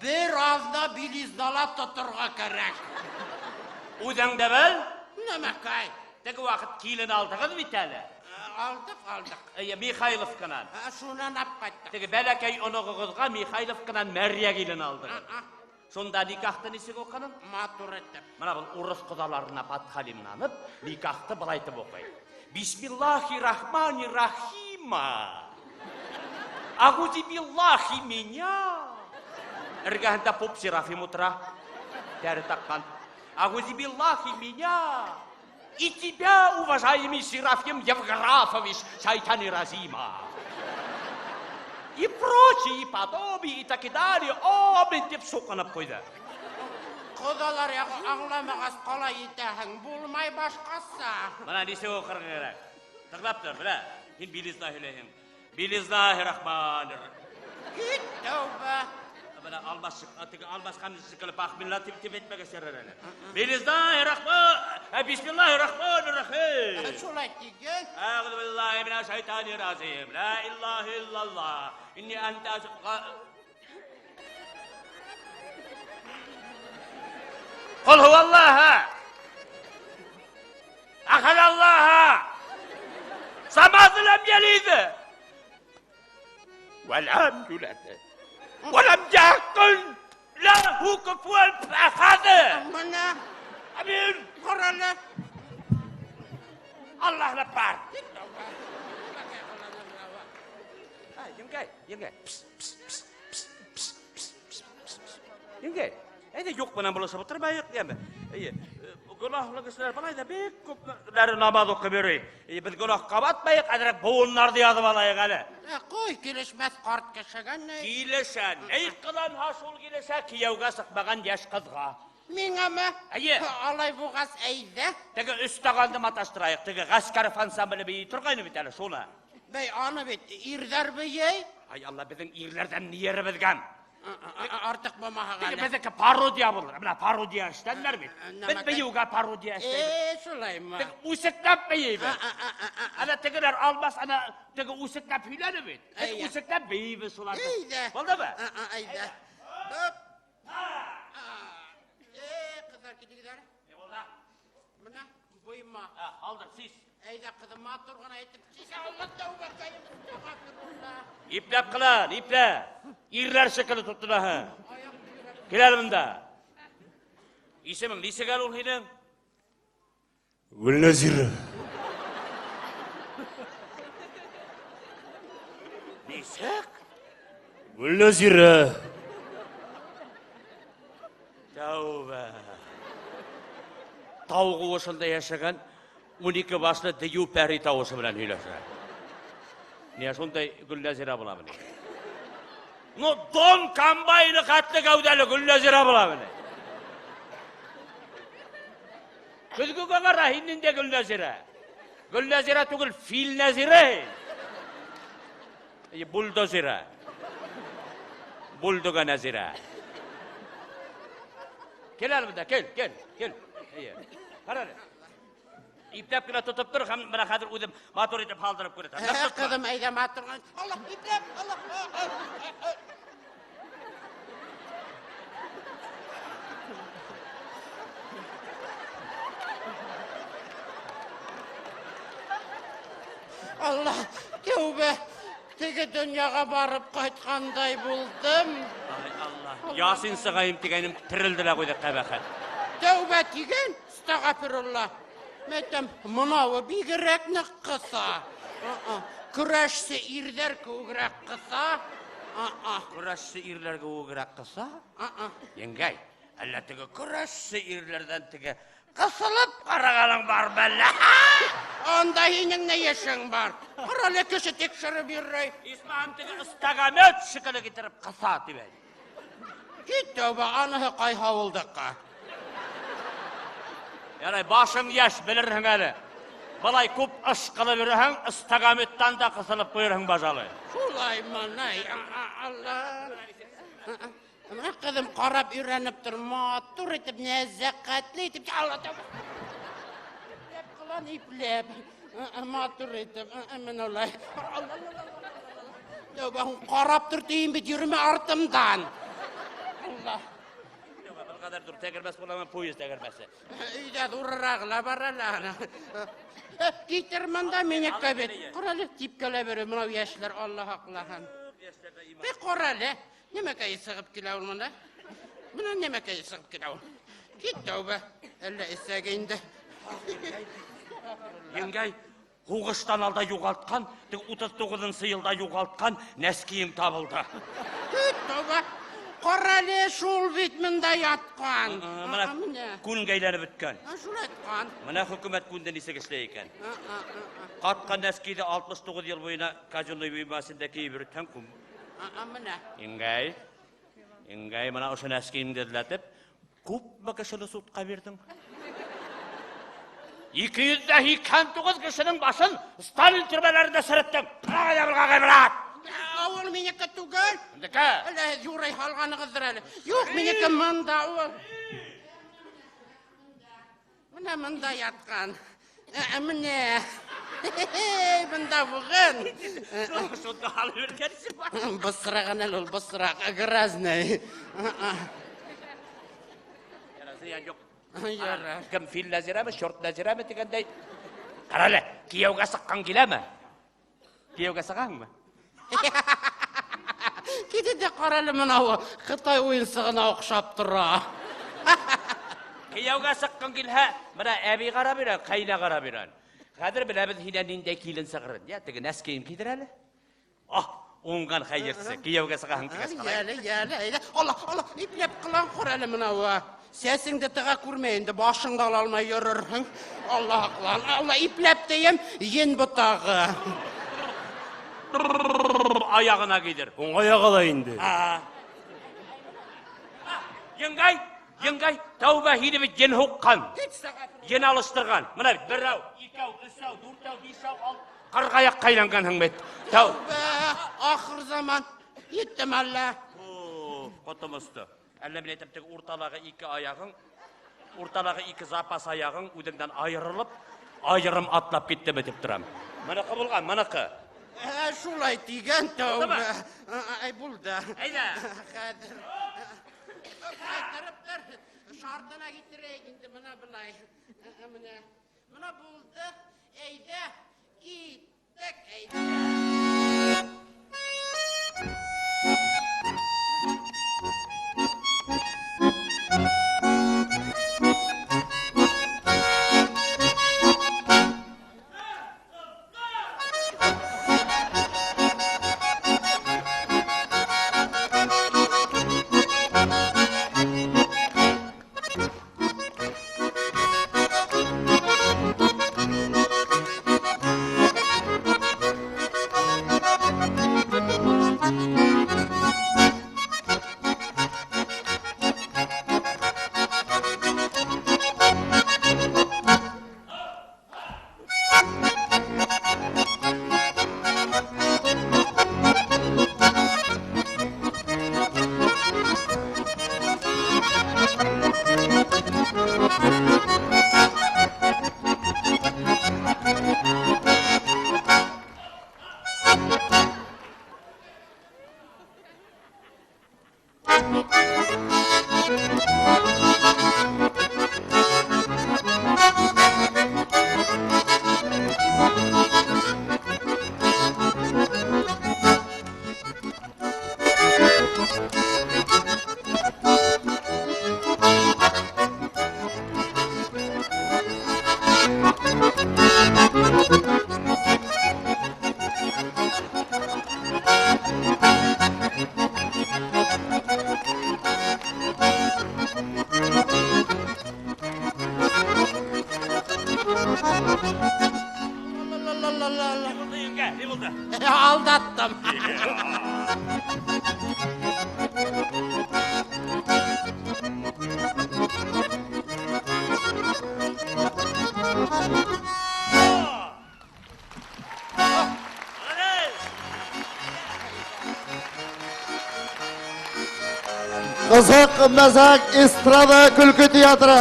Бер аҙна белизнала тоторға кәрәк. Үҙең дә бел. Нәмәкәй? Теге ваҡыт килен алдығыҙ бит әле. Алдыҡ, алдыҡ. Эйе, Михайловканан. Шунан алып ҡайттыҡ. Теге бәләкәй оноғоғоҙға Михайловканан мәрйә килен алдығыҙ. Шунда никахты нисек уҡының? Матур итеп. Мына был урыҫ ҡоҙаларына подхалимланып, никахты былай итеп уҡый. Бисмиллахи рахмани рахима. Агузи биллахи меня. Эргәһендә поп Серафим утыра. Тәре таҡҡан. Агузи биллахи меня. И тебя, уважаемый Серафим Евграфович, шайтани разима. И прочее, и подобие, и так и далее. Амин тип суҡынып ҡуйҙы. Ҡоҙалар яғы аңламағас ҡалай итәһең, булмай башҡаса. Мына нисек уҡырға кәрәк. Тыңлап тор, белә. Һин белизна һөйләйһең. Билизнаһи рахманир. Кит тәүбә. Бына алмаш, теге алмашҡан шикелле пахмилла тип тип әйтмәгәс ярар әле. Билизнаһи рахман, бисмиллахи рахманир рахим. Шулай тиген. Әғуҙу биллаһи минәш шайтанир разим. Ла илаһа иллаллаһ. Инни анта قل هو الله أحد الله صمد لم يلد ولم يولد ولم يكن له كفوا أحد. Мына Амин. ҡара әле. Аллаһ бар. Еңгәй, еңгәй. Пс, пс, пс, пс, пс, пс, пс, пс, пс. Еңгәй, әйҙә юҡ менән булышып ултырмайыҡ, йәме. Эйе, гонаһлы кешеләр былай ҙа бик күпләре намаҙ уҡып йөрөй. Эйе, беҙ гонаһҡа батмайыҡ, әҙерәк быуындарҙы яҙып алайыҡ әле. Ҡуй, килешмәҫ ҡарт кешегә ни? Килешә, ни ҡыланһа шул килешә, кейәүгә сыҡмаған йәш ҡыҙға. Миңәме? Эйе. Алай булғас, әйҙә. Теге өс тағанды маташтырайыҡ, теге Ғәскәров ансамбле бейей торғайны бит әле, шуны. Бей, аны бит ирҙәр бейей. Ай, Алла, беҙҙең ирләрҙән ни еребеҙгән? Артыҡ булмаһа Теге ғана. беҙҙеке пародия булыр. Бына пародия эшләнеләр бит. Нәмәкәй. Беҙ бейеүгә пародия эшләйбеҙ. Шулаймы? Теге үсекләп бейейбеҙ. Ана тегеләр алмас, ана теге үсекләп һөйләне бит. Беҙ Әйе. үсекләп бейейбеҙ шуларҙы. Әйҙә. Булдымы? Әйҙә. Хоп. Ҡыҙҙар, китегеҙ әле. Ни булды? Бына, буйыма. Алдыр, сис. Әйҙә, ҡыҙым, матур ғына итеп сис. Алла тәүбәкәйем, әстәғәфирулла. Ипләп ҡылан, иплә. Ирләр шикелле тотонаһың. Кил әле бында. Исемең нисек әле ул һинең? Гөлназира. Нисек? Гөлназира. Тәүбә. Тау ҡыуышында йәшәгән 12 башлы дейеү пәри тауышы менән һөйләшә. Ниә шундай Гөлназира буламы ни? Ну, Дон комбайны хәтле кәүҙәле Гөлназира буламы ни? Көҙгөгә ҡара, һин ниндәй Гөлназира? Гөлназира түгел, фил Нәзирә. Эйе, бульдозера. Бульдога Нәзирә. Кил әле бында, кил, кил, кил. Эйе. Ҡара әле. Ипләп кенә тотоп тор, һәм бына хәҙер үҙем матур итеп һалдырып күрһәтәм. Ҡыҙым, әйҙә матур ғына. Алла, ипләп, Алла. Алла, тәүбә, теге донъяға барып ҡайтҡандай булдым. Ай, Алла, Ясин сығайым тигәнем терелде лә ҡуйҙы ҡәбәхәт. Тәүбә тигән, әстәғәфирулла. Мәйтәм, мынауы бигерәк ныҡ ҡыҫа. Көрәшсе ирҙәр кеүегерәк ҡыҫа. Көрәшсе ирләр кеүегерәк ҡыҫа? Еңгәй, әллә теге көрәшсе ирләрҙән теге ҡыҫылып ҡарағаның бармы әллә? Анда һинең ни эшең бар? Ҡара әле, кеше тикшереп йөрөй. Исмаһам теге стагомет шикелле китереп ҡыҫа тип әйт. Кит тәүбә, аныһы ҡайһы ауылдыҡы? Ярай, башың йәш, белерһең әле. Былай күп ыш ҡылып йөрөһәң, стагометтан да ҡыҫылып ҡуйырһың бажалы. Шулаймы, ни? Алла. Бына ҡыҙым ҡарап өйрәнеп тор, матур итеп, нәзәкәтле итеп, Алла тәүбә. Ипләп ҡылан, ипләп. Матур итеп, мин улай. Тәүбә, һуң ҡарап тор тием бит, йөрөмә артымдан. Алла. Был ҡәҙәр ҙур тәгәрмәс буламы, поезд тәгәрмәсе. Өйҙә ҙурырағы ла бар әле ана. Китер монда минеке бит. Ҡара әле, типкеләп йөрөй мынау йәшләр, Алла һаҡлаһын. Бик ҡара әле, нимәкәй сығып килә ул монда? Бына нимәкәй сығып килә ул. Кит тәүбә, әллә эсәге инде. Еңгәй, һуғыштан алда юғалтҡан, тик 39 йылда юғалтҡан нәскиең табылды. Кит тәүбә. Ҡара әле, шул бит монда ятҡан. Мына күнгә әйләнеп бөткән. Шул ятҡан. Мына хөкүмәт күндә нисек эшләй икән. Ҡатҡан нәскиҙе 69 йыл буйына казенный бүлмәсендә кейеп йөрөтһәң, күн. Мына. Еңгәй, еңгәй, мына ошо нәскиеңде эҙләтеп, күпме кешене судҡа бирҙең? 289 кешенең башын Сталин төрмәләрендә сереттең. Ҡара ябылға ғибрәт. Ул минеке түгел. Минеке. Әллә һеҙ юрай һалғанығыҙҙыр әле. Юҡ, минеке мында ул. Мына мында ятҡан. Мына. Бында булған. Шунда алып биргәнсең. Бысрағын әле ул, бысраҡ, грязный. Зыян юҡ. Ярар. Кем фил нәзирәме, шорт нәзирәме тигәндәй. Ҡара әле, кейәүгә сыҡҡан киләме? Кейәүгә сығаһыңмы? Китә дә ҡара әле мынауы, Ҡытай уйынсығына оҡшап тора. Кейәүгә сыҡҡан килһә, мына әбей ҡарап өйрән, ҡәйнә ҡарап өйрән. Хәҙер беләбеҙ һинән ниндәй килен сығырын. Йә, теге нәскейем кейҙер әле. Аһ, уңған хәйерсе, кейәүгә сығаһың тигәс ҡалай. Йәле, йәле, әйҙә. Алла, Алла, ипләп ҡылан ҡара әле мынауы. Сәсеңде тыға күрмә инде, башыңды ала алмай йөрөрһөң. Алла һаҡлан, Алла, ипләп тием, ен ботағы. Аяғына кейҙер. Уң аяғы ла инде. Еңгәй, еңгәй, тәүбә һине бит ен һуҡҡан. Ен алыштырған. Мына бит берәү, икәү, өсәү, дүртәү, бишәү, алты. Ҡырҡ аяҡҡа әйләнгәнһең бит. Тәү. Тәүбә, ахыр заман. Еттем әллә. О, ҡотом осто. Әллә мин әйтәм, теге урталағы ике аяғың, урталағы ике запас аяғың үҙеңдән айырылып, айырым атлап киттеме тип торам. Мыныҡы булған, мыныҡы. Шулай тигән тәүбә. Булдымы? Ай, булды. Әйҙә. Хәҙер. Ҡайтарып тор. Шартына китерәйек инде мына былай. Мына. Мына булды. Әйҙә, киттек, әйҙә. Алдаттым. Ҡыҙыҡ мәзәк эстрада көлкө театры.